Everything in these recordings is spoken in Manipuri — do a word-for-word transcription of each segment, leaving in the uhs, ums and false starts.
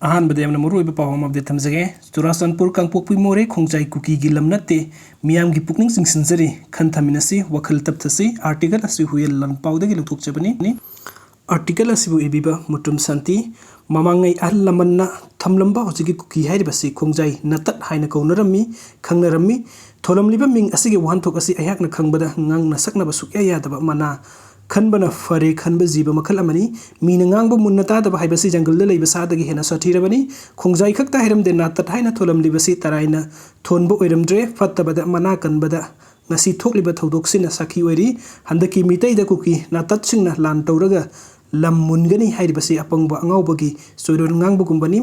ꯑꯍꯥꯟꯕꯗ ꯌꯥꯝꯅ ꯃꯔꯨꯑꯣꯏꯕ ꯄꯥꯎ ꯑꯃ update ꯊꯝꯖꯒꯦ꯫ ꯆꯨꯔꯥꯆꯥꯟꯄꯨꯔ, ꯀꯥꯡꯄꯣꯛꯄꯤ, ꯃꯣꯔꯦ, ꯈꯣꯡꯖꯥꯏ ꯀꯨꯀꯤꯒꯤ ꯂꯝ ꯅꯠꯇꯦ꯫ ꯃꯤꯌꯥꯝꯒꯤ ꯄꯨꯛꯅꯤꯡ ꯆꯤꯡꯁꯤꯟꯖꯔꯤ꯫ ꯈꯟꯊꯃꯤꯟꯅꯁꯤ, ꯋꯥꯈꯜ ꯇꯞꯊꯁꯤ꯫ Article ꯑꯁꯤ ꯍꯨꯏꯌꯦꯟ ꯂꯥꯟꯄꯥꯎꯗꯒꯤ ꯂꯧꯊꯣꯛꯆꯕꯅꯤ꯫ Article ꯑꯁꯤꯕꯨ ꯏꯕꯤꯕ ꯃꯨꯇ꯭ꯔꯨꯝ ꯁꯥꯟꯇꯤ꯫ ꯃꯃꯥꯡꯉꯩ ꯑꯍꯜ ꯂꯃꯟꯅ ꯊꯝꯂꯝꯕ ꯍꯧꯖꯤꯛꯀꯤ ꯀꯨꯀꯤ ꯍꯥꯏꯔꯤꯕꯁꯤ ꯈꯣꯡꯖꯥꯏ ꯅꯇꯠ ꯍꯥꯏꯅ ꯀꯧꯅꯔꯝꯃꯤ, ꯈꯪꯅꯔꯝꯃꯤ꯫ ꯊꯣꯜꯂꯝꯂꯤꯕ ꯃꯤꯡ ꯑꯁꯤꯒꯤ ꯋꯥꯍꯟꯊꯣꯛ ꯑꯁꯤ ꯑꯩꯍꯥꯛꯅ ꯈꯪꯕꯗ ꯉꯥꯡꯅ ꯁꯛꯅꯕ ꯁꯨꯛꯌꯥ ꯌꯥꯗꯕ ꯃꯅꯥ ꯈꯟꯕꯅ ꯐꯔꯦ ꯈꯟꯕ ꯖꯤꯕ ꯃꯈꯜ ꯑꯃꯅꯤ꯫ ꯃꯤꯅ ꯉꯥꯡꯕ ꯃꯨꯟꯅ ꯇꯥꯗꯕ ꯍꯥꯏꯕꯁꯤ ꯖꯪꯒꯜꯗ ꯂꯩꯕ ꯁꯥꯗꯒꯤ ꯍꯦꯟꯅ ꯁꯥꯊꯤꯔꯕꯅꯤ꯫ ꯈꯣꯡꯖꯥꯏ ꯈꯛꯇ ꯍꯥꯏꯔꯝꯗꯦ, ꯅꯥꯇꯠ ꯍꯥꯏꯅ ꯊꯣꯜꯂꯝꯂꯤꯕꯁꯤ ꯇꯔꯥꯏꯅ ꯊꯣꯟꯕ ꯑꯣꯏꯔꯝꯗ꯭ꯔꯦ꯫ ꯐꯠꯇꯕꯗ ꯃꯅꯥ ꯀꯟꯕꯗ ꯉꯁꯤ ꯊꯣꯛꯂꯤꯕ ꯊꯧꯗꯣꯛꯁꯤꯅ ꯁꯥꯈꯤ ꯑꯣꯏꯔꯤ꯫ ꯍꯟꯗꯛꯀꯤ ꯃꯤꯇꯩꯗ ꯀꯨꯀꯤ ꯅꯥꯇꯠꯁꯤꯡꯅ ꯂꯥꯟ ꯇꯧꯔꯒ ꯂꯝ ꯃꯨꯟꯒꯅꯤ ꯍꯥꯏꯔꯤꯕꯁꯤ ꯑꯄꯪꯕ ꯑꯉꯥꯎꯕꯒꯤ ꯆꯣꯏꯔꯣꯟ ꯉꯥꯡꯕꯒꯨꯝꯕꯅꯤ꯫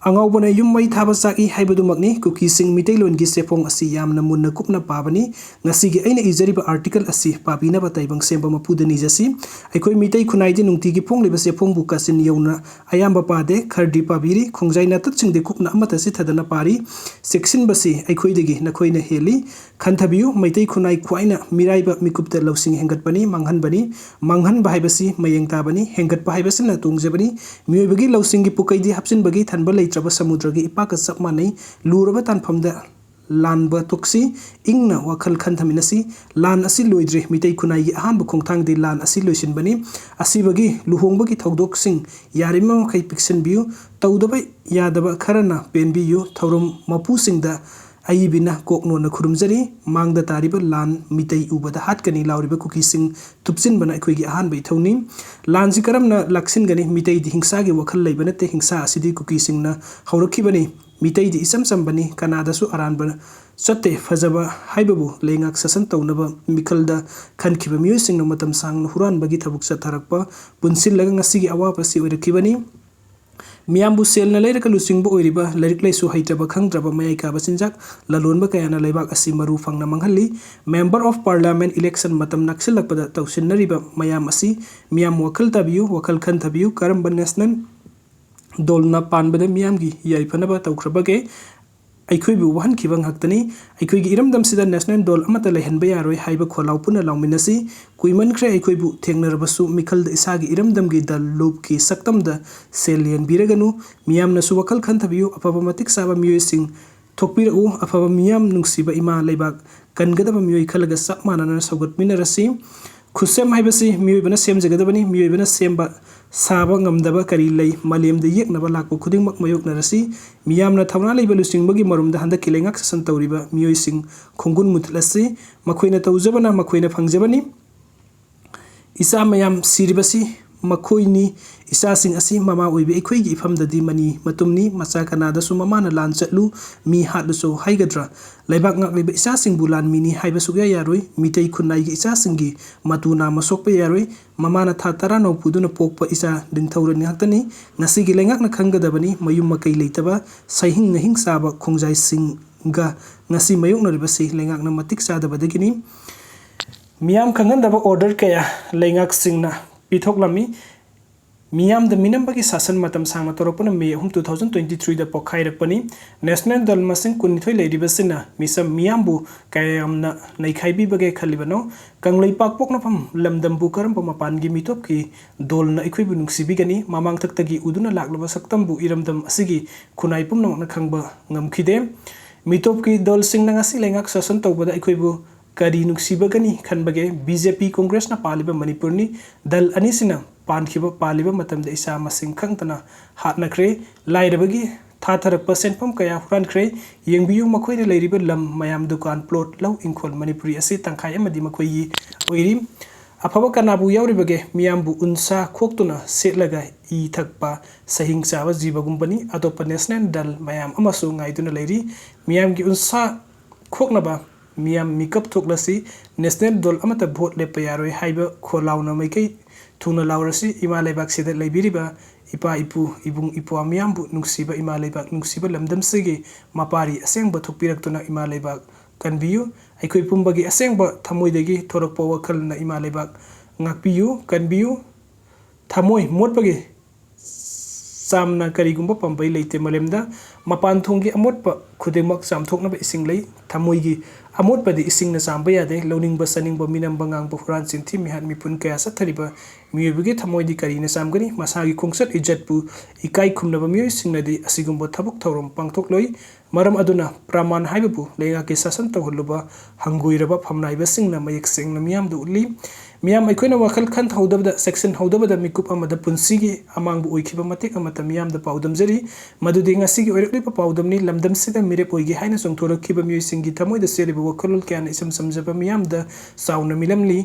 ꯑꯉꯥꯎꯕꯅ ꯌꯨꯝ ꯃꯩ ꯊꯥꯕ ꯆꯥꯛꯏ ꯍꯥꯏꯕꯗꯨꯃꯛꯅꯤ꯫ ꯀꯨꯀꯤꯁꯤꯡ ꯃꯤꯇꯩꯂꯣꯟꯒꯤ ꯆꯦꯐꯣꯡ ꯑꯁꯤ ꯌꯥꯝꯅ ꯃꯨꯟꯅ ꯀꯨꯞꯅ ꯄꯥꯕꯅꯤ꯫ ꯉꯁꯤꯒꯤ ꯑꯩꯅ ꯏꯖꯔꯤꯕ article ꯑꯁꯤ ꯄꯥꯕꯤꯅꯕ ꯇꯥꯏꯕꯪ ꯁꯦꯝꯕ ꯃꯄꯨꯗ ꯅꯤꯖꯁꯤ꯫ ꯑꯩꯈꯣꯏ ꯃꯤꯇꯩ ꯈꯨꯟꯅꯥꯏꯗꯤ ꯅꯨꯡꯇꯤꯒꯤ ꯐꯣꯡꯂꯤꯕ ꯆꯦꯐꯣꯡꯕꯨ ꯀꯥꯆꯤꯟ ꯌꯧꯅ ꯑꯌꯥꯝꯕ ꯄꯥꯗꯦ, ꯈꯔꯗꯤ ꯄꯥꯕꯤꯔꯤ꯫ ꯈꯣꯡꯖꯥꯏ ꯅꯥꯇꯠꯁꯤꯡꯗꯤ ꯀꯨꯞꯅ ꯑꯃꯠꯇ ꯆꯤꯊꯗꯅ ꯄꯥꯔꯤ꯫ ꯆꯦꯛꯁꯤꯟꯕꯁꯤ ꯑꯩꯈꯣꯏꯗꯒꯤ ꯅꯈꯣꯏꯅ ꯍꯦꯜꯂꯤ꯫ ꯈꯟꯊꯕꯤꯌꯨ, ꯃꯩꯇꯩ ꯈꯨꯟꯅꯥꯏ ꯈ꯭ꯋꯥꯏꯅ ꯃꯤꯔꯥꯏꯕ ꯃꯤꯀꯨꯞꯇ ꯂꯧꯁꯤꯡ ꯍꯦꯟꯒꯠꯄꯅꯤ, ꯃꯥꯡꯍꯟꯕꯅꯤ꯫ ꯃꯥꯡꯍꯟꯕ ꯍꯥꯏꯕꯁꯤ ꯃꯌꯦꯡ ꯇꯥꯕꯅꯤ, ꯍꯦꯟꯒꯠꯄ ꯍꯥꯏꯕꯁꯤꯅ ꯇꯣꯡꯖꯕꯅꯤ꯫ ꯃꯤꯑꯣꯏꯕꯒꯤ ꯂꯧꯁꯤꯡꯒꯤ ꯄꯨꯀꯩꯗꯤ ꯍꯥꯞꯆꯤꯟꯕꯒꯤ ꯊꯟꯕ ꯂꯩꯇ꯭ꯔꯕ ꯁꯃꯨꯗ꯭ꯔꯒꯤ ꯏꯄꯥꯛꯀ ꯆꯞ ꯃꯥꯟꯅꯩ꯫ ꯂꯨꯔꯕ ꯇꯥꯟꯐꯝꯗ ꯂꯥꯟꯕ ꯇꯣꯛꯁꯤ, ꯏꯪꯅ ꯋꯥꯈꯜ ꯈꯟꯊꯃꯤꯟꯅꯁꯤ꯫ ꯂꯥꯟ ꯑꯁꯤ ꯂꯣꯏꯗ꯭ꯔꯤ꯫ ꯃꯤꯇꯩ ꯈꯨꯟꯅꯥꯏꯒꯤ ꯑꯍꯥꯟꯕ ꯈꯣꯡꯊꯥꯡꯗꯤ ꯂꯥꯟ ꯑꯁꯤ ꯂꯣꯏꯁꯤꯟꯕꯅꯤ꯫ ꯑꯁꯤꯕꯒꯤ ꯂꯨꯍꯣꯡꯕꯒꯤ ꯊꯧꯗꯣꯛꯁꯤꯡ ꯌꯥꯔꯤꯕ ꯃꯈꯩ ꯄꯤꯛꯁꯤꯟꯕꯤꯌꯨ꯫ ꯇꯧꯗꯕ ꯌꯥꯗꯕ ꯈꯔꯅ ꯄꯦꯟꯕꯤꯌꯨ꯫ ꯊꯧꯔꯝ ꯃꯄꯨꯁꯤꯡꯗ ꯑꯏꯕꯤꯅ ꯀꯣꯛ ꯅꯣꯟꯅ ꯈꯨꯔꯨꯝꯖꯔꯤ꯫ ꯃꯥꯡꯗ ꯇꯥꯔꯤꯕ ꯂꯥꯟ ꯃꯤꯇꯩ ꯎꯕꯗ ꯍꯥꯠꯀꯅꯤ ꯂꯥꯎꯔꯤꯕ ꯀꯨꯀꯤꯁꯤꯡ ꯊꯨꯞꯆꯤꯟꯕꯅ ꯑꯩꯈꯣꯏꯒꯤ ꯑꯍꯥꯟꯕ ꯏꯊꯧꯅꯤ꯫ ꯂꯥꯟꯁꯤ ꯀꯔꯝꯅ ꯂꯥꯛꯁꯤꯟꯒꯅꯤ? ꯃꯤꯇꯩꯗꯤ ꯍꯤꯡꯁꯥꯒꯤ ꯋꯥꯈꯜ ꯂꯩꯕ ꯅꯠꯇꯦ꯫ ꯍꯤꯡꯁꯥ ꯑꯁꯤꯗꯤ ꯀꯨꯀꯤꯁꯤꯡꯅ ꯍꯧꯔꯛꯈꯤꯕꯅꯤ꯫ ꯃꯤꯇꯩꯗꯤ ꯏꯆꯝ ꯆꯝꯕꯅꯤ, ꯀꯅꯥꯗꯁꯨ ꯑꯔꯥꯟꯕ ꯆꯠꯇꯦ꯫ ꯐꯖꯕ ꯍꯥꯏꯕꯕꯨ ꯂꯩꯉꯥꯛ ꯁꯥꯁꯟ ꯇꯧꯅꯕ ꯃꯤꯈꯜꯗ ꯈꯟꯈꯤꯕ ꯃꯤꯑꯣꯏꯁꯤꯡꯅ ꯃꯇꯝ ꯁꯥꯡꯅ ꯍꯨꯔꯥꯟꯕꯒꯤ ꯊꯕꯛ ꯆꯠꯊꯔꯛꯄ ꯄꯨꯟꯁꯤꯜꯂꯒ ꯉꯁꯤꯒꯤ ꯑꯋꯥꯕ ꯑꯁꯤ ꯑꯣꯏꯔꯛꯈꯤꯕꯅꯤ꯫ ꯃꯤꯌꯥꯝꯕꯨ ꯁꯦꯜꯅ ꯂꯩꯔꯒ ꯂꯨꯆꯤꯡꯕ ꯑꯣꯏꯔꯤꯕ ꯂꯥꯏꯔꯤꯛ ꯂꯥꯏꯁꯨ ꯍꯩꯇ꯭ꯔꯕ ꯈꯪꯗ꯭ꯔꯕ ꯃꯌꯥꯏ ꯀꯥꯕ ꯆꯤꯟꯖꯥꯛ ꯂꯂꯣꯟꯕ ꯀꯌꯥꯅ ꯂꯩꯕꯥꯛ ꯑꯁꯤ ꯃꯔꯨ ꯐꯪꯅ ꯃꯥꯡꯍꯜꯂꯤ꯫ Member of Parliament election ꯃꯇꯝ ꯅꯛꯁꯤꯜꯂꯛꯄꯗ ꯇꯧꯁꯤꯟꯅꯔꯤꯕ ꯃꯌꯥꯝ ꯑꯁꯤ ꯃꯤꯌꯥꯝ ꯋꯥꯈꯜ ꯇꯥꯕꯤꯌꯨ, ꯋꯥꯈꯜ ꯈꯟꯊꯕꯤꯌꯨ꯫ ꯀꯔꯝꯕ national ꯗꯣꯜꯅ ꯄꯥꯟꯕꯗ ꯃꯤꯌꯥꯝꯒꯤ ꯌꯥꯏꯐꯅꯕ ꯇꯧꯈ꯭ꯔꯕꯒꯦ? ꯑꯩꯈꯣꯏꯕꯨ ꯋꯥꯍꯟꯈꯤꯕ ꯉꯥꯛꯇꯅꯤ꯫ ꯑꯩꯈꯣꯏꯒꯤ ꯏꯔꯝꯗꯝꯁꯤꯗ ꯅꯦꯁꯅꯦꯜ ꯗꯣꯜ ꯑꯃꯠꯇ ꯂꯩꯍꯟꯕ ꯌꯥꯔꯣꯏ ꯍꯥꯏꯕ ꯈꯣꯜꯂꯥꯎ ꯄꯨꯟꯅ ꯂꯥꯎꯃꯤꯟꯅꯁꯤ꯫ ꯀꯨꯏꯃꯟꯈ꯭ꯔꯦ ꯑꯩꯈꯣꯏꯕꯨ ꯊꯦꯡꯅꯔꯕꯁꯨ ꯃꯤꯈꯜꯗ ꯏꯁꯥꯒꯤ ꯏꯔꯝꯗꯝꯒꯤ ꯗꯜ ꯂꯨꯞꯀꯤ ꯁꯛꯇꯝꯗ ꯁꯦꯜ ꯌꯦꯟꯕꯤꯔꯒꯅꯨ꯫ ꯃꯤꯌꯥꯝꯅꯁꯨ ꯋꯥꯈꯜ ꯈꯟꯊꯕꯤꯌꯨ꯫ ꯑꯐꯕ ꯃꯇꯤꯛ ꯆꯥꯕ ꯃꯤꯑꯣꯏꯁꯤꯡ ꯊꯣꯛꯄꯤꯔꯛꯎ꯫ ꯑꯐꯕ ꯃꯤꯌꯥꯝ, ꯅꯨꯡꯁꯤꯕ ꯏꯃꯥ ꯂꯩꯕꯥꯛ, ꯀꯟꯒꯗꯕ ꯃꯤꯑꯣꯏ ꯈꯜꯂꯒ ꯆꯞ ꯃꯥꯟꯅꯅ ꯁꯧꯒꯠꯃꯤꯟꯅꯔꯁꯤ꯫ ꯈꯨꯠꯁꯦꯝ ꯍꯥꯏꯕꯁꯤ ꯃꯤꯑꯣꯏꯕꯅ ꯁꯦꯝꯖꯒꯗꯕꯅꯤ꯫ ꯃꯤꯑꯣꯏꯕꯅ ꯁꯦꯝꯕ ꯁꯥꯕ ꯉꯝꯗꯕ ꯀꯔꯤ ꯂꯩ? ꯃꯥꯂꯦꯝꯗ ꯌꯦꯛꯅꯕ ꯂꯥꯛꯄ ꯈꯨꯗꯤꯡꯃꯛ ꯃꯥꯌꯣꯛꯅꯔꯁꯤ꯫ ꯃꯤꯌꯥꯝꯅ ꯊꯧꯅꯥ ꯂꯩꯕ ꯂꯨꯆꯤꯡꯕꯒꯤ ꯃꯔꯨꯝꯗ ꯍꯟꯗꯛꯀꯤ ꯂꯩꯉꯥꯛ ꯁꯥꯁꯟ ꯇꯧꯔꯤꯕ ꯃꯤꯑꯣꯏꯁꯤꯡ ꯈꯣꯡꯒꯨꯟ ꯃꯨꯊꯠꯂꯁꯤ꯫ ꯃꯈꯣꯏꯅ ꯇꯧꯖꯕꯅ ꯃꯈꯣꯏꯅ ꯐꯪꯖꯕꯅꯤ꯫ ꯏꯆꯥ ꯃꯌꯥꯝ ꯁꯤꯔꯤꯕꯁꯤ ꯃꯈꯣꯏꯅꯤ꯫ ꯏꯆꯥꯁꯤꯡ ꯑꯁꯤ ꯃꯃꯥ ꯑꯣꯏꯕꯤ ꯑꯩꯈꯣꯏꯒꯤ ꯏꯐꯝꯗꯗꯤ ꯃꯅꯤ ꯃꯇꯨꯝꯅꯤ꯫ ꯃꯆꯥ ꯀꯅꯥꯗꯁꯨ ꯃꯃꯥꯅ ꯂꯥꯟ ꯆꯠꯂꯨ, ꯃꯤ ꯍꯥꯠꯂꯨꯁꯨ ꯍꯥꯏꯒꯗ꯭ꯔꯥ? ꯂꯩꯕꯥꯛ ꯉꯥꯛꯂꯤꯕ ꯏꯆꯥꯁꯤꯡꯕꯨ ꯂꯥꯟꯃꯤꯅꯤ ꯍꯥꯏꯕ ꯁꯨꯛꯌꯥ ꯌꯥꯔꯣꯏ꯫ ꯃꯤꯇꯩ ꯈꯨꯟꯅꯥꯏꯒꯤ ꯏꯆꯥꯁꯤꯡꯒꯤ ꯃꯇꯨ ꯅꯥꯝꯃ ꯁꯣꯛꯄ ꯌꯥꯔꯣꯏ꯫ ꯃꯃꯥꯅ ꯊꯥ ꯇꯔꯥ ꯅꯧ ꯄꯨꯗꯨꯅ ꯄꯣꯛꯄ ꯏꯆꯥ ꯅꯤꯡꯊꯧꯔꯦꯜ ꯉꯥꯛꯇꯅꯤ꯫ ꯉꯁꯤꯒꯤ ꯂꯩꯉꯥꯛꯅ ꯈꯪꯒꯗꯕꯅꯤ, ꯃꯌꯨꯝ ꯃꯀꯩ ꯂꯩꯇꯕ, ꯁꯩꯍꯤꯡ ꯅꯥꯍꯤꯡ ꯆꯥꯕ ꯈꯣꯡꯖꯥꯏꯁꯤꯡꯒ ꯉꯁꯤ ꯃꯥꯌꯣꯛꯅꯔꯤꯕꯁꯤ ꯂꯩꯉꯥꯛꯅ ꯃꯇꯤꯛ ꯆꯥꯗꯕꯗꯒꯤꯅꯤ꯫ ꯃꯤꯌꯥꯝ ꯈꯪꯍꯟꯗꯕ order ꯀꯌꯥ ꯂꯩꯉꯥꯛꯁꯤꯡꯅ ꯄꯤꯊꯣꯛꯂꯝꯃꯤ꯫ ꯃꯤꯌꯥꯝꯗ ꯃꯤꯅꯝꯕꯒꯤ ꯁꯥꯁꯟ ꯃꯇꯝ ꯁꯥꯡꯅ ꯇꯧꯔꯛꯄꯅ ꯃꯦ ꯑꯍꯨꯝ, two thousand twenty three ꯗ ꯄꯣꯛꯈꯥꯏꯔꯛꯄꯅꯤ꯫ ꯅꯦꯁꯅꯦꯜ ꯗꯜ ꯃꯁꯤꯡ ꯀꯨꯟꯅꯤꯊꯣꯏ ꯂꯩꯔꯤꯕꯁꯤꯅ ꯃꯤꯁꯝ ꯃꯤꯌꯥꯝꯕꯨ ꯀꯌꯥ ꯌꯥꯝꯅ ꯅꯩꯈꯥꯏꯕꯤꯕꯒꯦ ꯈꯜꯂꯤꯕꯅꯣ? ꯀꯪꯂꯩꯄꯥꯛ ꯄꯣꯛꯅꯐꯝ ꯂꯝꯗꯝꯕꯨ ꯀꯔꯝꯕ ꯃꯄꯥꯟꯒꯤ ꯃꯤꯇꯣꯞꯀꯤ ꯗꯣꯜꯅ ꯑꯩꯈꯣꯏꯕꯨ ꯅꯨꯡꯁꯤꯕꯤꯒꯅꯤ? ꯃꯃꯥꯡꯊꯛꯇꯒꯤ ꯎꯗꯨꯅ ꯂꯥꯛꯂꯕ ꯁꯛꯇꯝꯕꯨ ꯏꯔꯝꯗꯝ ꯑꯁꯤꯒꯤ ꯈꯨꯟꯅꯥꯏ ꯄꯨꯝꯅꯃꯛꯅ ꯈꯪꯕ ꯉꯝꯈꯤꯗꯦ꯫ ꯃꯤꯇꯣꯞꯀꯤ ꯗꯜꯁꯤꯡꯅ ꯉꯁꯤ ꯂꯩꯉꯥꯛ ꯁꯥꯁꯟ ꯇꯧꯕꯗ ꯑꯩꯈꯣꯏꯕꯨ ꯀꯔꯤ ꯅꯨꯡꯁꯤꯕꯒꯅꯤ ꯈꯟꯕꯒꯦ? ꯕꯤ ꯖꯦ ꯄꯤ ꯀꯣꯡꯒ꯭ꯔꯦꯁꯅ ꯄꯥꯜꯂꯤꯕ ꯃꯅꯤꯄꯨꯔꯅꯤ꯫ ꯗꯜ ꯑꯅꯤꯁꯤꯅ ꯄꯥꯟꯈꯤꯕ, ꯄꯥꯜꯂꯤꯕ ꯃꯇꯝꯗ ꯏꯆꯥ ꯃꯁꯤꯡ ꯈꯪꯗꯅ ꯍꯥꯠꯅꯈ꯭ꯔꯦ꯫ ꯂꯥꯏꯔꯕꯒꯤ ꯊꯥꯊꯔꯛꯄ ꯁꯦꯟꯐꯝ ꯀꯌꯥ ꯍꯨꯔꯥꯟꯈ꯭ꯔꯦ꯫ ꯌꯦꯡꯕꯤꯌꯨ, ꯃꯈꯣꯏꯅ ꯂꯩꯔꯤꯕ ꯂꯝ, ꯃꯌꯥꯝ, ꯗꯨꯀꯥꯟ, ꯄ꯭ꯂꯣꯠ, ꯂꯧ, ꯏꯪꯈꯣꯜ, ꯃꯅꯤꯄꯨꯔꯤ ꯑꯁꯤ ꯇꯪꯈꯥꯏ ꯑꯃꯗꯤ ꯃꯈꯣꯏꯒꯤ ꯑꯣꯏꯔꯤ꯫ ꯑꯐꯕ ꯀꯅꯥꯕꯨ ꯌꯥꯎꯔꯤꯕꯒꯦ? ꯃꯤꯌꯥꯝꯕꯨ ꯎꯟꯁꯥ ꯈꯣꯛꯇꯨꯅ ꯁꯦꯠꯂꯒ ꯏ ꯊꯛꯄ ꯁꯍꯤꯡ ꯆꯥꯕ ꯖꯤꯕꯒꯨꯝꯕꯅꯤ꯫ ꯑꯇꯣꯞꯄ ꯅꯦꯁꯅꯦꯜ ꯗꯜ ꯃꯌꯥꯝ ꯑꯃꯁꯨ ꯉꯥꯏꯗꯨꯅ ꯂꯩꯔꯤ꯫ ꯃꯤꯌꯥꯝꯒꯤ ꯎꯟꯁꯥ ꯈꯣꯛꯅꯕ ꯃꯤꯌꯥꯝ ꯃꯤꯀꯞ ꯊꯣꯛꯂꯁꯤ꯫ ꯅꯦꯁꯅꯦꯜ ꯗꯜ ꯑꯃꯠꯇ ꯚꯣꯠ ꯂꯦꯞꯄ ꯌꯥꯔꯣꯏ ꯍꯥꯏꯕ ꯈꯣꯜꯂꯥꯎꯅ ꯃꯥꯏꯀꯩ ꯊꯨꯡꯅ ꯂꯥꯎꯔꯁꯤ꯫ ꯏꯃꯥ ꯂꯩꯕꯥꯛꯁꯤꯗ ꯂꯩꯕꯤꯔꯤꯕ ꯏꯄꯥ ꯏꯄꯨ, ꯏꯕꯨꯡ ꯏꯄ꯭ꯋꯥ ꯃꯤꯌꯥꯝꯕꯨ ꯅꯨꯡꯁꯤꯕ ꯏꯃꯥ ꯂꯩꯕꯥꯛ, ꯅꯨꯡꯁꯤꯕ ꯂꯝꯗꯝꯁꯤꯒꯤ ꯃꯄꯥꯔꯤ ꯑꯁꯦꯡꯕ ꯊꯣꯛꯄꯤꯔꯛꯇꯨꯅ ꯏꯃꯥ ꯂꯩꯕꯥꯛ ꯀꯟꯕꯤꯌꯨ꯫ ꯑꯩꯈꯣꯏ ꯄꯨꯝꯕꯒꯤ ꯑꯁꯦꯡꯕ ꯊꯃꯣꯏꯗꯒꯤ ꯊꯣꯔꯛꯄ ꯋꯥꯈꯜꯅ ꯏꯃꯥ ꯂꯩꯕꯥꯛ ꯉꯥꯛꯄꯤꯌꯨ, ꯀꯟꯕꯤꯌꯨ꯫ ꯊꯃꯣꯏ ꯃꯣꯠꯄꯒꯤ ꯆꯥꯝꯅ ꯀꯔꯤꯒꯨꯝꯕ ꯄꯥꯝꯕꯩ ꯂꯩꯇꯦ ꯃꯥꯂꯦꯝꯗ꯫ ꯃꯄꯥꯟ ꯊꯣꯡꯒꯤ ꯑꯃꯣꯠꯄ ꯈꯨꯗꯤꯡꯃꯛ ꯆꯥꯝꯊꯣꯛꯅꯕ ꯏꯁꯤꯡ ꯂꯩ꯫ ꯊꯃꯣꯏꯒꯤ ꯑꯃꯣꯠꯄꯗꯤ ꯏꯁꯤꯡꯅ ꯆꯥꯝꯕ ꯌꯥꯗꯦ꯫ ꯂꯧꯅꯤꯡꯕ ꯆꯥꯅꯤꯡꯕ, ꯃꯤꯅꯝꯕ ꯉꯥꯡꯕ, ꯍꯨꯔꯥꯟ ꯆꯤꯟꯊꯤ ꯃꯤꯍꯥꯠ ꯃꯤꯄꯨꯟ ꯀꯌꯥ ꯆꯠꯊꯔꯤꯕ ꯃꯤꯑꯣꯏꯕꯒꯤ ꯊꯃꯣꯏꯗꯤ ꯀꯔꯤꯅ ꯆꯥꯝꯒꯅꯤ? ꯃꯁꯥꯒꯤ ꯈꯣꯡꯆꯠ ꯏꯖꯠꯄꯨ ꯏꯀꯥꯏ ꯈꯨꯝꯅꯕ ꯃꯤꯑꯣꯏꯁꯤꯡꯅꯗꯤ ꯑꯁꯤꯒꯨꯝꯕ ꯊꯕꯛ ꯊꯧꯔꯝ ꯄꯥꯡꯊꯣꯛꯂꯣꯏ꯫ ꯃꯔꯝ ꯑꯗꯨꯅ ꯄ꯭ꯔꯃꯥꯟ ꯍꯥꯏꯕꯕꯨ ꯂꯩꯉꯥꯛꯀꯤ ꯁꯥꯁꯟ ꯇꯧꯍꯜꯂꯨꯕ ꯍꯪꯒꯣꯏꯔꯕ ꯐꯝꯅꯥꯏꯕꯁꯤꯡꯅ ꯃꯌꯦꯛ ꯁꯦꯡꯅ ꯃꯤꯌꯥꯝꯗ ꯎꯠꯂꯤ꯫ ꯃꯤꯌꯥꯝ ꯑꯩꯈꯣꯏꯅ ꯋꯥꯈꯜ ꯈꯟꯊꯍꯧꯗꯕꯗ, ꯆꯦꯛꯁꯤꯟꯍꯧꯗꯕꯗ ꯃꯤꯀꯨꯞ ꯑꯃꯗ ꯄꯨꯟꯁꯤꯒꯤ ꯑꯃꯥꯡꯕ ꯑꯣꯏꯈꯤꯕ ꯃꯇꯦꯛ ꯑꯃꯠꯇ ꯃꯤꯌꯥꯝꯗ ꯄꯥꯎꯗꯝꯖꯔꯤ꯫ ꯃꯗꯨꯗꯤ ꯉꯁꯤꯒꯤ ꯑꯣꯏꯔꯛꯂꯤꯕ ꯄꯥꯎꯗꯝꯅꯤ꯫ ꯂꯝꯗꯝꯁꯤꯗ ꯃꯤꯔꯦꯞ ꯑꯣꯏꯒꯦ ꯍꯥꯏꯅ ꯆꯣꯡꯊꯣꯔꯛꯈꯤꯕ ꯃꯤꯑꯣꯏꯁꯤꯡꯒꯤ ꯊꯃꯣꯏꯗ ꯆꯦꯜꯂꯤꯕ ꯋꯥꯈꯜꯂꯣꯟ ꯀꯌꯥꯅ ꯏꯆꯝ ꯆꯝꯖꯕ ꯃꯤꯌꯥꯝꯗ ꯆꯥꯎꯅ ꯃꯤꯂꯝꯂꯤ꯫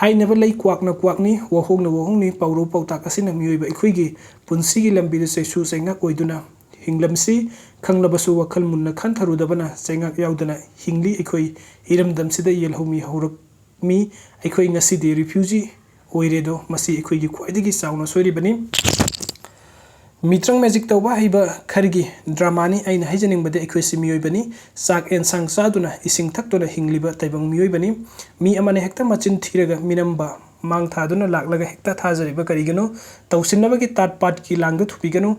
ꯍꯥꯏꯅꯕ ꯂꯩ, ꯀ꯭ꯋꯥꯛꯅ ꯀ꯭ꯋꯥꯛꯅꯤ, ꯋꯥꯍꯣꯡꯅ ꯋꯥꯍꯣꯡꯅꯤ꯫ ꯄꯥꯎꯔꯧ ꯄꯥꯎꯇꯥꯛ ꯑꯁꯤꯅ ꯃꯤꯑꯣꯏꯕ ꯑꯩꯈꯣꯏꯒꯤ ꯄꯨꯟꯁꯤꯒꯤ ꯂꯝꯕꯤꯗ ꯆꯩꯁꯨ ꯆꯩꯉꯥꯛ ꯑꯣꯏꯗꯨꯅ ꯍꯤꯡꯂꯝꯁꯤ꯫ ꯈꯪꯂꯕꯁꯨ ꯋꯥꯈꯜ ꯃꯨꯟꯅ ꯈꯟꯊꯔꯨꯗꯕꯅ ꯆꯩꯉꯥꯛ ꯌꯥꯎꯗꯅ ꯍꯤꯡꯂꯤ ꯑꯩꯈꯣꯏ꯫ ꯏꯔꯝꯗꯝꯁꯤꯗ ꯌꯦꯜꯍꯧꯃꯤ ꯍꯧꯔꯛꯃꯤ ꯑꯩꯈꯣꯏ꯫ ꯉꯁꯤꯗꯤ ꯔꯤꯐ꯭ꯌꯨꯖꯤ ꯑꯣꯏꯔꯦꯗꯣ, ꯃꯁꯤ ꯑꯩꯈꯣꯏꯒꯤ ꯈ꯭ꯋꯥꯏꯗꯒꯤ ꯆꯥꯎꯅ ꯁꯣꯏꯔꯤꯕꯅꯤ꯫ ꯃꯤꯇ꯭ꯔꯪ ꯃꯦꯖꯤꯛ ꯇꯧꯕ ꯍꯩꯕ ꯈꯔꯒꯤ ꯗ꯭ꯔꯃꯥꯅꯤ꯫ ꯑꯩꯅ ꯍꯥꯏꯖꯅꯤꯡꯕꯗꯤ ꯑꯩꯈꯣꯏꯁꯤ ꯃꯤꯑꯣꯏꯕꯅꯤ꯫ ꯆꯥꯛ ꯑꯦꯟꯁꯥꯡ ꯆꯥꯗꯨꯅ, ꯏꯁꯤꯡ ꯊꯛꯇꯨꯅ ꯍꯤꯡꯂꯤꯕ ꯇꯥꯏꯕꯪ ꯃꯤꯑꯣꯏꯕꯅꯤ꯫ ꯃꯤ ꯑꯃꯅ ꯍꯦꯛꯇ ꯃꯆꯤꯟ ꯊꯤꯔꯒ ꯃꯤꯅꯝꯕ ꯃꯥꯡ ꯊꯥꯗꯨꯅ ꯂꯥꯛꯂꯒ ꯍꯦꯛꯇ ꯊꯥꯖꯔꯤꯕ ꯀꯔꯤꯒꯤꯅꯣ? ꯇꯧꯁꯤꯟꯅꯕꯒꯤ ꯇꯥꯠ ꯄꯥꯠꯀꯤ ꯂꯥꯡꯗ ꯊꯨꯕꯤꯒꯅꯨ꯫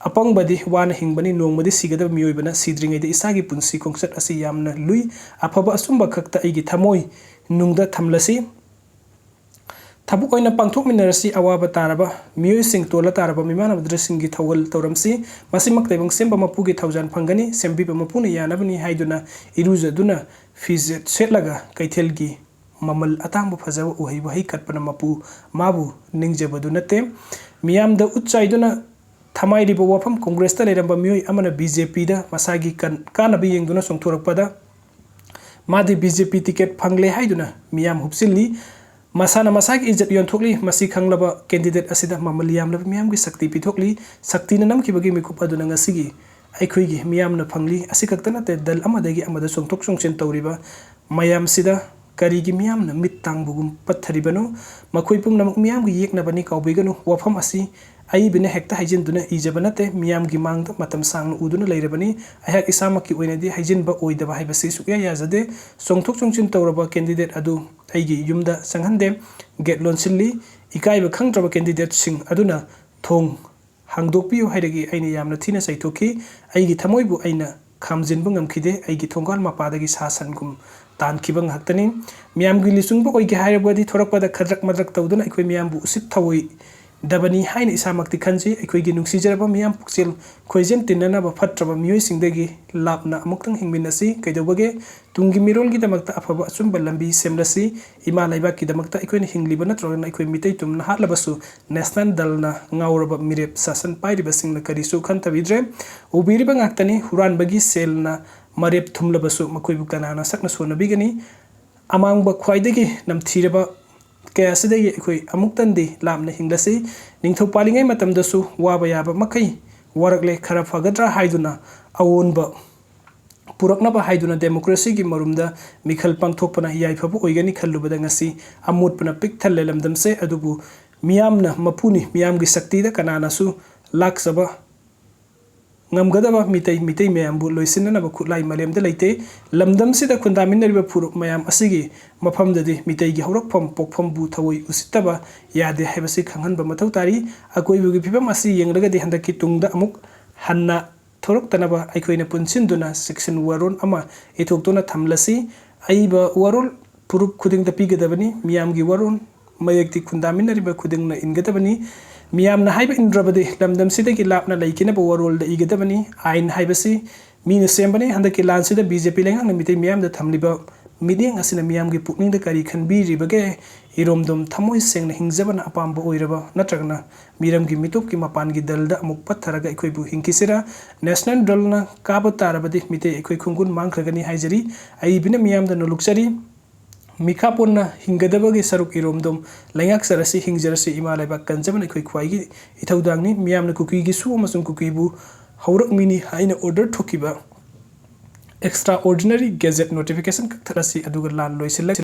ꯑꯄꯪꯕꯗꯤ ꯋꯥꯅ ꯍꯤꯡꯕꯅꯤ꯫ ꯅꯣꯡꯃꯗꯤ ꯁꯤꯒꯗꯕ ꯃꯤꯑꯣꯏꯕꯅ ꯁꯤꯗ꯭ꯔꯤꯉꯩꯗ ꯏꯁꯥꯒꯤ ꯄꯨꯟꯁꯤ ꯈꯣꯡꯆꯠ ꯑꯁꯤ ꯌꯥꯝꯅ ꯂꯨꯏ꯫ ꯑꯐꯕ ꯑꯆꯨꯝꯕ ꯈꯛꯇ ꯑꯩꯒꯤ ꯊꯃꯣꯏ ꯅꯨꯡꯗ ꯊꯝꯂꯁꯤ꯫ ꯊꯕꯛ ꯑꯣꯏꯅ ꯄꯥꯡꯊꯣꯛꯃꯤꯟꯅꯔꯁꯤ꯫ ꯑꯋꯥꯕ ꯇꯥꯔꯕ ꯃꯤꯑꯣꯏꯁꯤꯡ, ꯇꯣꯜꯂ ꯇꯥꯔꯕ ꯃꯤꯃꯥꯟꯅꯕꯗ꯭ꯔꯁꯤꯡꯒꯤ ꯊꯧꯒꯜ ꯇꯧꯔꯝꯁꯤ꯫ ꯃꯁꯤꯃꯛ ꯇꯥꯏꯕꯪ ꯁꯦꯝꯕ ꯃꯄꯨꯒꯤ ꯊꯧꯖꯥꯜ ꯐꯪꯒꯅꯤ꯫ ꯁꯦꯝꯕꯤꯕ ꯃꯄꯨꯅ ꯌꯥꯅꯕꯅꯤ ꯍꯥꯏꯗꯨꯅ ꯏꯔꯨꯖꯗꯨꯅ ꯐꯤꯖꯦꯠ ꯁꯦꯠꯂꯒ ꯀꯩꯊꯦꯜꯒꯤ ꯃꯃꯜ ꯑꯇꯥꯡꯕ ꯐꯖꯕ ꯎꯍꯩ ꯋꯥꯍꯩ ꯀꯠꯄꯅ ꯃꯄꯨ ꯃꯥꯕꯨ ꯅꯤꯡꯖꯕꯗꯨ ꯅꯠꯇꯦ꯫ ꯃꯤꯌꯥꯝꯗ ꯎꯠ ꯆꯥꯏꯗꯨꯅ ꯊꯃꯥꯏꯔꯤꯕ ꯋꯥꯐꯝ꯫ ꯀꯣꯡꯒ꯭ꯔꯦꯁꯇ ꯂꯩꯔꯝꯕ ꯃꯤꯑꯣꯏ ꯑꯃꯅ ꯕꯤ ꯖꯦ ꯄꯤꯗ ꯃꯁꯥꯒꯤ ꯀꯟ-, ꯀꯥꯟꯅꯕ ꯌꯦꯡꯗꯨꯅ ꯆꯣꯡꯊꯣꯔꯛꯄꯗ ꯃꯥꯗꯤ ꯕꯤ ꯖꯦ ꯄꯤ ꯇꯤꯀꯦꯠ ꯐꯪꯂꯦ ꯍꯥꯏꯗꯨꯅ ꯃꯤꯌꯥꯝ ꯍꯨꯞꯆꯤꯜꯂꯤ꯫ ꯃꯁꯥꯅ ꯃꯁꯥꯒꯤ ꯏꯖꯠ ꯌꯣꯟꯊꯣꯛꯂꯤ꯫ ꯃꯁꯤ ꯈꯪꯂꯕ ꯀꯦꯟꯗꯤꯗꯦꯠ ꯑꯁꯤꯗ ꯃꯃꯜ ꯌꯥꯝꯂꯕ ꯃꯤꯌꯥꯝꯒꯤ ꯁꯛꯇꯤ ꯄꯤꯊꯣꯛꯂꯤ꯫ ꯁꯛꯇꯤꯅ ꯅꯝꯈꯤꯕꯒꯤ ꯃꯤꯀꯨꯞ ꯑꯗꯨꯅ ꯉꯁꯤꯒꯤ ꯑꯩꯈꯣꯏꯒꯤ ꯃꯤꯌꯥꯝꯅ ꯐꯪꯂꯤ꯫ ꯑꯁꯤ ꯈꯛꯇ ꯅꯠꯇꯦ, ꯗꯜ ꯑꯃꯗꯒꯤ ꯑꯃꯗ ꯆꯣꯡꯊꯣꯛ ꯆꯣꯡꯁꯤꯟ ꯇꯧꯔꯤꯕ ꯃꯌꯥꯝꯁꯤꯗ ꯀꯔꯤꯒꯤ ꯃꯤꯌꯥꯝꯅ ꯃꯤꯠ ꯇꯥꯡꯕꯒꯨꯝ ꯄꯠꯊꯔꯤꯕꯅꯣ? ꯃꯈꯣꯏ ꯄꯨꯝꯅꯃꯛ ꯃꯤꯌꯥꯝꯒꯤ ꯌꯦꯛꯅꯕꯅꯤ, ꯀꯥꯎꯕꯤꯒꯅꯨ꯫ ꯋꯥꯐꯝ ꯑꯁꯤ ꯑꯏꯕꯅ ꯍꯦꯛꯇ ꯍꯥꯏꯖꯤꯟꯗꯨꯅ ꯏꯖꯕ ꯅꯠꯇꯦ, ꯃꯤꯌꯥꯝꯒꯤ ꯃꯥꯡꯗ ꯃꯇꯝ ꯁꯥꯡꯅ ꯎꯗꯨꯅ ꯂꯩꯔꯕꯅꯤ꯫ ꯑꯩꯍꯥꯛ ꯏꯁꯥꯃꯛꯀꯤ ꯑꯣꯏꯅꯗꯤ ꯍꯥꯏꯖꯤꯟꯕ ꯑꯣꯏꯗꯕ ꯍꯥꯏꯕꯁꯤ ꯁꯨꯛꯌꯥ ꯌꯥꯖꯗꯦ꯫ ꯆꯣꯡꯊꯣꯛ ꯆꯣꯡꯁꯤꯟ ꯇꯧꯔꯕ ꯀꯦꯟꯗꯤꯗꯦꯠ ꯑꯗꯨ ꯑꯩꯒꯤ ꯌꯨꯝꯗ ꯆꯪꯍꯟꯗꯦ꯫ ꯒꯦꯠ ꯂꯣꯟꯁꯤꯜꯂꯤ꯫ ꯏꯀꯥꯏꯕ ꯈꯪꯗ꯭ꯔꯕ ꯀꯦꯟꯗꯤꯗꯦꯠꯁꯤꯡ ꯑꯗꯨꯅ ꯊꯣꯡ ꯍꯥꯡꯗꯣꯛꯄꯤꯌꯨ ꯍꯥꯏꯔꯒꯦ꯫ ꯑꯩꯅ ꯌꯥꯝꯅ ꯊꯤꯅ ꯆꯩꯊꯣꯛꯈꯤ꯫ ꯑꯩꯒꯤ ꯊꯃꯣꯏꯕꯨ ꯑꯩꯅ ꯈꯥꯝꯖꯤꯟꯕ ꯉꯝꯈꯤꯗꯦ꯫ ꯑꯩꯒꯤ ꯊꯣꯡꯒꯥꯜ ꯃꯄꯥꯗꯒꯤ ꯁꯥ ꯁꯟꯒꯨꯝ ꯇꯥꯟꯈꯤꯕ ꯉꯥꯛꯇꯅꯤ꯫ ꯃꯤꯌꯥꯝꯒꯤ ꯂꯨꯆꯤꯡꯕ ꯑꯣꯏꯒꯦ ꯍꯥꯏꯔꯕꯗꯤ ꯊꯣꯔꯛꯄꯗ ꯈꯗ꯭ꯔꯛ ꯃꯗ꯭ꯔꯛ ꯇꯧꯗꯨꯅ ꯑꯩꯈꯣꯏ ꯃꯤꯌꯥꯝꯕꯨ ꯎꯁꯤꯠ ꯊꯑꯣꯏꯗꯕꯅꯤ ꯍꯥꯏꯅ ꯏꯁꯥꯃꯛꯇꯤ ꯈꯟꯖꯩ꯫ ꯑꯩꯈꯣꯏꯒꯤ ꯅꯨꯡꯁꯤꯖꯔꯕ ꯃꯤꯌꯥꯝ ꯄꯨꯛꯆꯦꯜ ꯈꯣꯏꯖꯦꯜ ꯇꯤꯟꯅꯅꯕ ꯐꯠꯇ꯭ꯔꯕ ꯃꯤꯑꯣꯏꯁꯤꯡꯗꯒꯤ ꯂꯥꯞꯅ ꯑꯃꯨꯛꯇꯪ ꯍꯤꯡꯃꯤꯟꯅꯁꯤ꯫ ꯀꯩꯗꯧꯕꯒꯦ? ꯇꯨꯡꯒꯤ ꯃꯤꯔꯣꯜꯒꯤꯗꯃꯛꯇ ꯑꯐꯕ ꯑꯆꯨꯝꯕ ꯂꯝꯕꯤ ꯁꯦꯝꯂꯁꯤ꯫ ꯏꯃꯥ ꯂꯩꯕꯥꯛꯀꯤꯗꯃꯛꯇ ꯑꯩꯈꯣꯏꯅ ꯍꯤꯡꯂꯤꯕ ꯅꯠꯇ꯭ꯔꯒꯅ ꯑꯩꯈꯣꯏ ꯃꯤꯇꯩ ꯇꯨꯝꯅ ꯍꯥꯠꯂꯕꯁꯨ ꯅꯦꯁꯅꯦꯜ ꯗꯜꯅ ꯉꯥꯎꯔꯕ ꯃꯤꯔꯦꯞ ꯁꯥꯁꯟ ꯄꯥꯏꯔꯤꯕꯁꯤꯡꯅ ꯀꯔꯤꯁꯨ ꯈꯟꯊꯕꯤꯗ꯭ꯔꯦ꯫ ꯎꯕꯤꯔꯤꯕ ꯉꯥꯛꯇꯅꯤ꯫ ꯍꯨꯔꯥꯟꯕꯒꯤ ꯁꯦꯜꯅ ꯃꯔꯦꯞ ꯊꯨꯝꯂꯕꯁꯨ ꯃꯈꯣꯏꯕꯨ ꯀꯅꯥꯅ ꯁꯛꯅ ꯁꯣꯟꯅꯕꯤꯒꯅꯤ? ꯑꯃꯥꯡꯕ ꯈ꯭ꯋꯥꯏꯗꯒꯤ ꯅꯝꯊꯤꯔꯕ ꯀꯌꯥ ꯑꯁꯤꯗꯒꯤ ꯑꯩꯈꯣꯏ ꯑꯃꯨꯛꯇꯪꯗꯤ ꯂꯥꯞꯅ ꯍꯤꯡꯂꯁꯤ꯫ ꯅꯤꯡꯊꯧ ꯄꯥꯜꯂꯤꯉꯩ ꯃꯇꯝꯗꯁꯨ ꯋꯥꯕ ꯌꯥꯕ ꯃꯈꯩ ꯋꯥꯔꯛꯂꯦ, ꯈꯔ ꯐꯒꯗ꯭ꯔꯥ ꯍꯥꯏꯗꯨꯅ ꯑꯑꯣꯟꯕ ꯄꯨꯔꯛꯅꯕ ꯍꯥꯏꯗꯨꯅ ꯗꯦꯃꯣꯀ꯭ꯔꯦꯁꯤꯒꯤ ꯃꯔꯨꯝꯗ ꯃꯤꯈꯜ ꯄꯥꯡꯊꯣꯛꯄꯅ ꯌꯥꯏꯐꯕ ꯑꯣꯏꯒꯅꯤ ꯈꯜꯂꯨꯕꯗ ꯉꯁꯤ ꯑꯃꯣꯠꯄꯅ ꯄꯤꯛ ꯊꯜꯂꯦ ꯂꯝꯗꯝꯁꯦ꯫ ꯑꯗꯨꯕꯨ ꯃꯤꯌꯥꯝꯅ ꯃꯄꯨꯅꯤ, ꯃꯤꯌꯥꯝꯒꯤ ꯁꯛꯇꯤꯗ ꯀꯅꯥꯅꯁꯨ ꯂꯥꯛꯆꯕ ꯉꯝꯒꯗꯕ ꯃꯤꯇꯩ, ꯃꯤꯇꯩ ꯃꯌꯥꯝꯕꯨ ꯂꯣꯏꯁꯤꯟꯅꯅꯕ ꯈꯨꯠꯂꯥꯏ ꯃꯥꯂꯦꯝꯗ ꯂꯩꯇꯦ꯫ ꯂꯝꯗꯝꯁꯤꯗ ꯈꯨꯟꯗꯥꯃꯤꯟꯅꯔꯤꯕ ꯐꯨꯔꯨꯞ ꯃꯌꯥꯝ ꯑꯁꯤꯒꯤ ꯃꯐꯝꯗꯗꯤ ꯃꯤꯇꯩꯒꯤ ꯍꯧꯔꯛꯐꯝ ꯄꯣꯛꯐꯝꯕꯨ ꯊꯑꯣꯏ ꯎꯁꯤꯠꯇꯕ ꯌꯥꯗꯦ ꯍꯥꯏꯕꯁꯤ ꯈꯪꯍꯟꯕ ꯃꯊꯧ ꯇꯥꯔꯤ꯫ ꯑꯀꯣꯏꯕꯒꯤ ꯐꯤꯕꯝ ꯑꯁꯤ ꯌꯦꯡꯂꯒꯗꯤ ꯍꯟꯗꯛꯀꯤ ꯇꯨꯡꯗ ꯑꯃꯨꯛ ꯍꯟꯅ ꯊꯣꯔꯛꯇꯅꯕ ꯑꯩꯈꯣꯏꯅ ꯄꯨꯟꯁꯤꯟꯗꯨꯅ ꯆꯦꯛꯁꯤꯟ ꯋꯥꯔꯣꯜ ꯑꯃ ꯏꯊꯣꯛꯇꯨꯅ ꯊꯝꯂꯁꯤ꯫ ꯑꯏꯕ ꯋꯥꯔꯣꯜ ꯐꯨꯔꯨꯞ ꯈꯨꯗꯤꯡꯗ ꯄꯤꯒꯗꯕꯅꯤ꯫ ꯃꯤꯌꯥꯝꯒꯤ ꯋꯥꯔꯣꯜ ꯃꯌꯦꯛꯇꯤ ꯈꯨꯟꯗꯥꯃꯤꯟꯅꯔꯤꯕ ꯈꯨꯗꯤꯡꯅ ꯏꯟꯒꯗꯕꯅꯤ꯫ ꯃꯤꯌꯥꯝꯅ ꯍꯥꯏꯕ ꯏꯟꯗ꯭ꯔꯕꯗꯤ ꯂꯝꯗꯝꯁꯤꯗꯒꯤ ꯂꯥꯞꯅ ꯂꯩꯈꯤꯅꯕ ꯋꯥꯔꯣꯜꯗ ꯏꯒꯗꯕꯅꯤ꯫ ꯑꯥꯏꯟ ꯍꯥꯏꯕꯁꯤ ꯃꯤꯅ ꯁꯦꯝꯕꯅꯤ꯫ ꯍꯟꯗꯛꯀꯤ ꯂꯥꯟꯁꯤꯗ ꯕꯤ ꯖꯦ ꯄꯤ ꯂꯩꯉꯥꯛꯅ ꯃꯤꯇꯩ ꯃꯤꯌꯥꯝꯗ ꯊꯝꯂꯤꯕ ꯃꯤꯠꯌꯦꯡ ꯑꯁꯤꯅ ꯃꯤꯌꯥꯝꯒꯤ ꯄꯨꯛꯅꯤꯡꯗ ꯀꯔꯤ ꯈꯟꯕꯤꯔꯤꯕꯒꯦ? ꯏꯔꯣꯝꯗꯣꯝ ꯊꯃꯣꯏ ꯁꯦꯡꯅ ꯍꯤꯡꯖꯕꯅ ꯑꯄꯥꯝꯕ ꯑꯣꯏꯔꯕ ꯅꯠꯇ꯭ꯔꯒꯅ ꯃꯤꯔꯝꯒꯤ ꯃꯤꯇꯣꯞꯀꯤ ꯃꯄꯥꯟꯒꯤ ꯗꯜꯗ ꯑꯃꯨꯛ ꯄꯠꯊꯔꯒ ꯑꯩꯈꯣꯏꯕꯨ ꯍꯤꯡꯈꯤꯁꯤꯔꯥ? ꯅꯦꯁꯅꯦꯜ ꯗꯜꯅ ꯀꯥꯕ ꯇꯥꯔꯕꯗꯤ ꯃꯤꯇꯩ ꯑꯩꯈꯣꯏ ꯈꯣꯡꯒꯨꯟ ꯃꯥꯡꯈ꯭ꯔꯒꯅꯤ ꯍꯥꯏꯖꯔꯤ꯫ ꯑꯏꯕꯅ ꯃꯤꯌꯥꯝꯗ ꯅꯣꯂꯨꯛꯆꯔꯤ꯫ ꯃꯤꯈꯥ ꯄꯣꯟꯅ ꯍꯤꯡꯒꯗꯕꯒꯤ ꯁꯔꯨꯛ ꯏꯔꯣꯝꯗꯣꯝ ꯂꯩꯉꯥꯛꯆꯔꯁꯤ, ꯍꯤꯡꯖꯔꯁꯤ꯫ ꯏꯃꯥ ꯂꯩꯕꯥꯛ ꯀꯟꯖꯕꯅ ꯑꯩꯈꯣꯏ ꯈ꯭ꯋꯥꯏꯒꯤ ꯏꯊꯧꯗꯥꯡꯅꯤ꯫ ꯃꯤꯌꯥꯝꯅ ꯀꯨꯀꯤꯒꯤ ꯁꯨ ꯑꯃꯁꯨꯡ ꯀꯨꯀꯤꯕꯨ ꯍꯧꯔꯛꯃꯤꯅꯤ ꯍꯥꯏꯅ ꯑꯣꯔꯗꯔ ꯊꯣꯛꯈꯤꯕ extraordinary gazette notification ꯀꯛꯊꯠꯂꯁꯤ, ꯑꯗꯨꯒ ꯂꯥꯟ ꯂꯣꯏꯁꯤꯜꯂꯁꯤ꯫